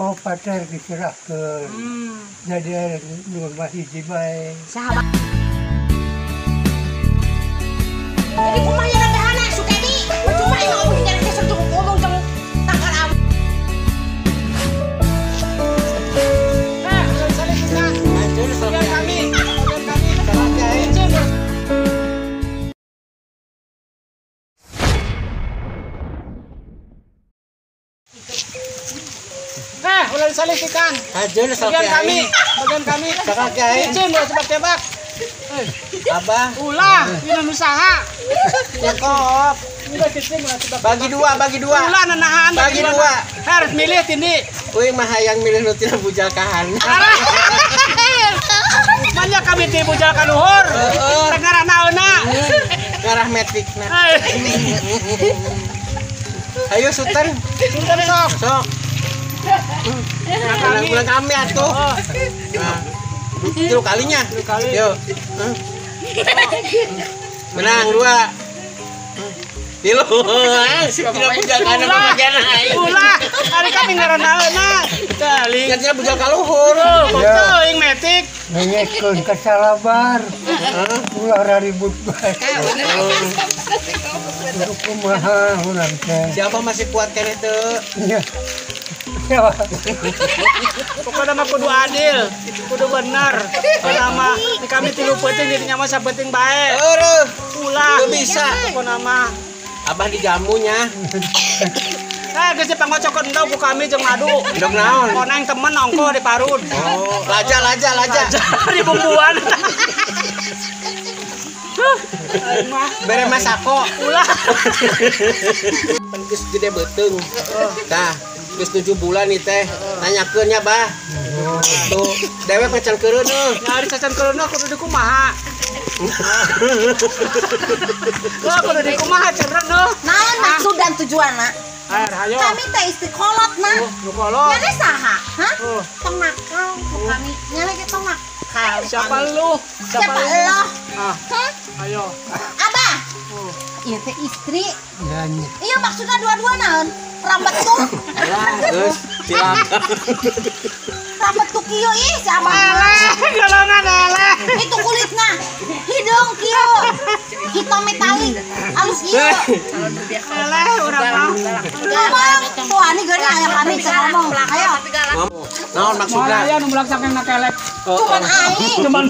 Opat teh diserahkeun. Jadi nu mah hiji bae. Sahabat. Jadi kumaha nya behana Sukedi? Percuma ieu ngomong jeung teh cukup ngomong jeung tangkal am. Nah, saling kita. Bagian kami, bagian kami. Nah, ulah disalihkan. Bagian kami, bagian kami. Izin ulah tebak-tebak. Abah, ulah, ini usaha. Cakep. Bagi dua, bagi dua. Ulah nenahan bagi dua. Harus milih tini. Uing mah hayang milih nu tina bujal kahan. Banyak kami ti bujal kaluhur. Tengarah naonna. Ngarah metikna. Ayo Sultan. Sultan sok. Sok. Ulang kami atuh. Nah, tilu kalinya. Kali. Yuk. Menang dua. Tilu. Tidak bujal kana bagian aing. Ulah, ari kami ngaranna. Tali. Nya bujal kaluhur. Teuing metik. Ngenyekeun ka salabar. Ulah raribut bae. Kumaha urang teh. Siapa masih kuat keneh teu? Nya. Siapa? Pokoknya mah kudu adil, kudu bener. Pokoknya mah di kami tilu peuting dirinya mah sapenting bae. Eueuh. Ulah. Teu bisa. Pokoknya mah abah dijamunya. Eh, geus dipangocok endog ku kami jeung madu. Endog naon? Koneng temen ongko di parun. Oh, laja laja laja. Di bumbuan. Bere masako. Ulah. Pan geus gede beuteung. Tah, geus 7 bulan nih teh. Nanyakeun nya, Bah. Tuh, dewek macan keureuneuh. Nya ari cacan keureuneuh kudu dikumaha. Wah, kudu dikumaha cenah. Naon maksud dan tujuanna? Ayo. Kami teh istri kolot na. Nu kolot. Nyane saha? Hah? Tong nakal ku kami. Nyane ge tong nakal. Siapa lu? Siapa lo? Ah. Ayo. Abah. Ieu teh istri. Iya. Iya maksudna dua-dua naon? Rambut tuh. Lah, geus cilaka. Rambut tuh kieu ih si abah. Eleh, golongan eleh. Itu kulitna. Hidung kieu. Hitam metalik. Alus ieu. Eleh urang mah. Ngomong. Tuh ani geuning aya kami teu ngomong. Ayo. Naon maksudna? Aya nu mulak saking nakelek. Cuman aing. Cuman.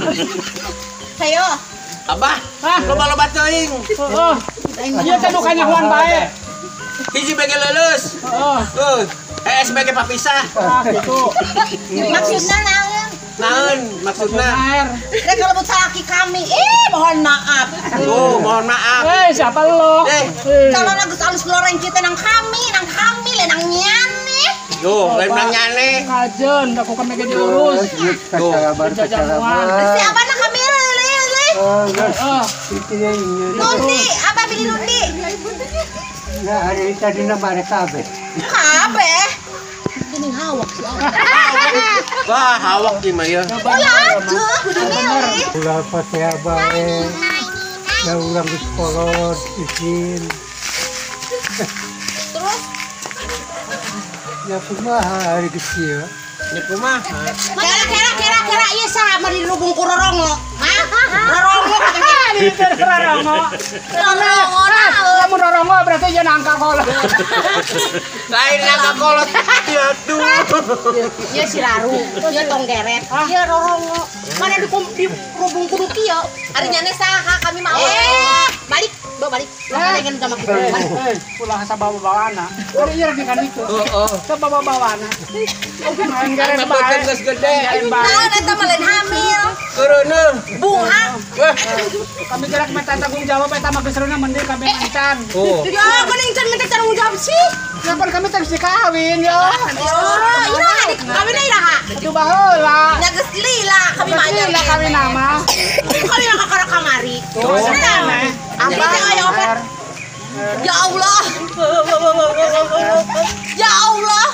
Ayo. Abah, loba-loba teuing. Heeh. Ieu teh nu kanyahoan bae. Hiji bege leuleus. Heeh. Tuh, SBG papisah. Ah, gitu. Maksudna naon? Naon maksudna? Rek kalebut salaki kami. Ih, mohon maaf. Tuh, mohon maaf. Eh, siapa lo? Calon geus alus loreng kita nang kami le nang nyane. Tuh, lain nang nyane. Kajen, aku kami ge diurus. Tuh, kabar kabar. Si abah na kami le. Oh, Nundi, abah pilih Nundi. Nah, hari tadi nama ada kabeh. Kabeh? Ini hawak sih. Wah, hawak di mah ya. Ulah atuh, kudu milih. Ulah pasea bae. Ya urang geus kolot izin. Terus? Ya kumaha hari geus ieu? Ya kumaha? Kira kira kira ieu saha mah dirubung ku rorongo? Hah? Rorongo rorongo. Rorongo naon? Lamun rorongo berarti ieu nangka kolot. Lain nangka kolot. Ya aduh. Ieu si Laru, ieu tonggeret, ieu rorongo. Mana dirubung kudu kieu? Ari nyane saha kami mah. Balik, bawa balik. Ulah pengen sama kita. Ulah sabawa-bawana. Ari ieu lagi kan itu. Heeh. Sabawa-bawana. Main garen bae. Geus gede. Naon eta mah lain hamil. Keureuneuh. Bunga. Kami kira minta tanggung jawab eta mah geus mending kami encan. Oh. Ya, geuning can minta tanggung jawab sih. Kapan kami terus dikawin ya? Oh, iraha dikawin iraha. Atuh baheula. Nya geus lila kami mah nya. Lila kami nama. Kami mah kakara kamari. Tuh, Abah teh aya opat. Ya Allah. Ya Allah.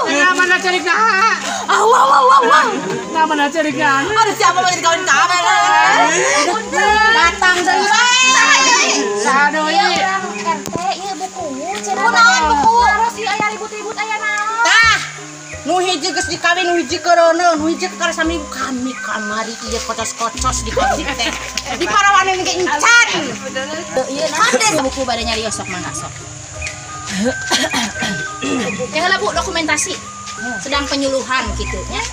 Nah, mana cerik nah? Allah Allah Allah. Nah, mana cerik nah? Aduh, siapa mau jadi kawin kabeh? Datang deui bae. Saha deui? RT ieu buku. Kunaon buku? Ribut-ribut aya naon? Tah. Nu hiji geus dikawin, nu hiji keureuneuh, nu hiji kakara saminggu kami kamari ieu kocos-kocos di kocik teh. Di parawaneun ge encan. Ieu nah buku bade nyarios sok mangga sok. Ya heula Bu dokumentasi. Sedang penyuluhan gitu nya.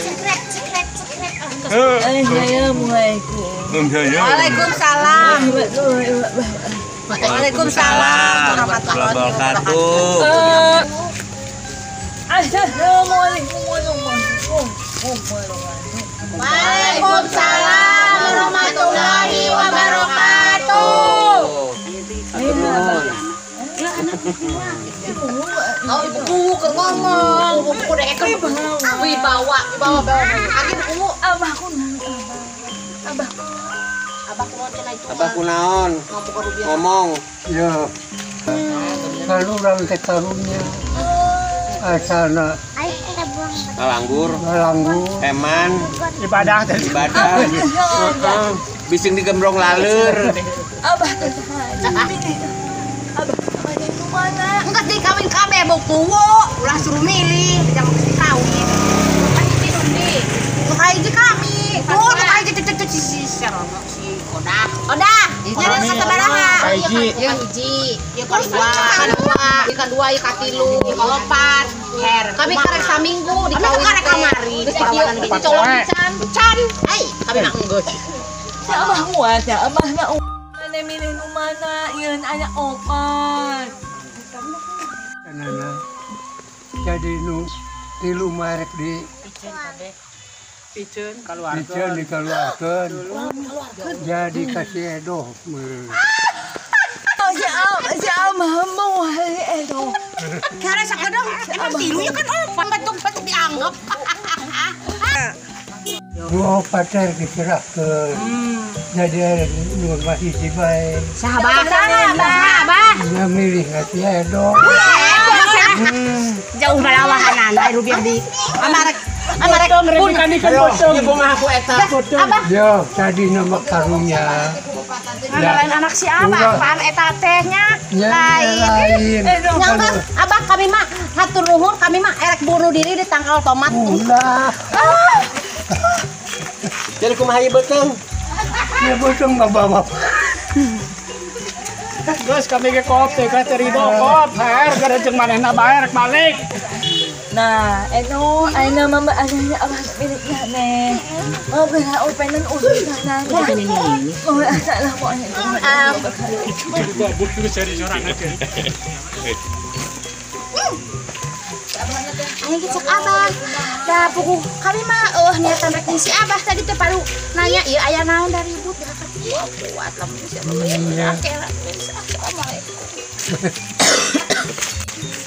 Cekrek cekrek cekrek. Assalamualaikum. Waalaikumsalam. Waalaikumsalam warahmatullahi wabarakatuh. Assalamualaikum warahmatullahi wabarakatuh. Waalaikumsalam warahmatullahi wabarakatuh. Oh, ibu kuwu keur ngomong, ibu kuwu dekekeun wibawa, wibawa bawa. Agi ibu kuwu. Abah kunaon? Abah. Abah kunaon cenah itu. Abah kunaon? Ngomong. Ya. Kalau urang teh karunya asana ngalanggur, eman, ibadah teh ibadah. Heeh. Bising digembrong laleur. Abah teh abah mana? Engke dikawin kabeh bau kuwu, ulah suruh milih, jangan geus dikawin. Kan hiji nu Nu kahiji kami. Tuh nu kahiji cucu si Serono si Odah. Odah, nya sabaraha? Hiji. Ieu hiji, ieu kadua, kadua, ieu kadua, ieu katilu, ieu kaopat. Her. Kami karek saminggu dikawin. Kami karek kamari. Geus dikieu dicolong pican. Can. Ai, kami mah enggeus. Si abah muat ya, abah mah mana milih nu mana, ieu anak opat. Nana. Jadi nu tilu marek di piceun piceun dikaluarkeun. Jadi kasih edoh meureun. Si abah mau hari edoh. Karena sakadang emang tilu ya kan opat batuk-batuk dianggap. Nu opat teh diserahkeun. Jadi nu mah hiji bae. Saha abah? Nya milih kasih edoh. Jauh balawahanan ai rupiah di amarek amarek pun Ieu kumaha ku eta? Abah. Yo, tadi nama karunya. Lain anak si abah, apaan eta teh nya? Lain. Nyangka abah kami mah hatur nuhun kami mah erek bunuh diri di tangkal tomat. Ulah. Jadi kumaha ieu beuteung? Ya beuteung bawa. Geus kami ge koop teh ka teu rido koop her gara jeung manehna bae rek balik. Nah, eno ayeuna mah adanya abah miliknya neh. Mau geura openan urusan. Mau salah mau Ayo cek abah. Dah puguh kami mah eueuh niatan rek si abah tadi teh paru nanya ieu aya naon dari ribut dah kuat lamun si abah mah akhirat. Assalamualaikum.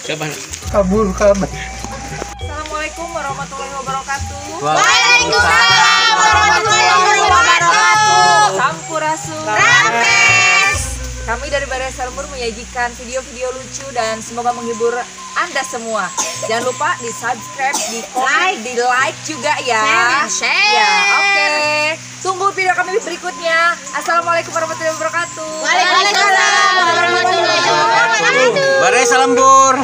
Siapa? Kabur kabur. Assalamualaikum warahmatullahi wabarakatuh. Waalaikumsalam warahmatullahi wabarakatuh. Sampurasun. Rampes. Kami dari Baraya Salembur menyajikan video-video lucu dan semoga menghibur Anda semua. Jangan lupa di subscribe, di komen, di like juga ya. Share. Ya, oke. Tunggu video kami berikutnya. Assalamualaikum warahmatullahi wabarakatuh. Waalaikumsalam warahmatullahi wabarakatuh. Baraya Salembur.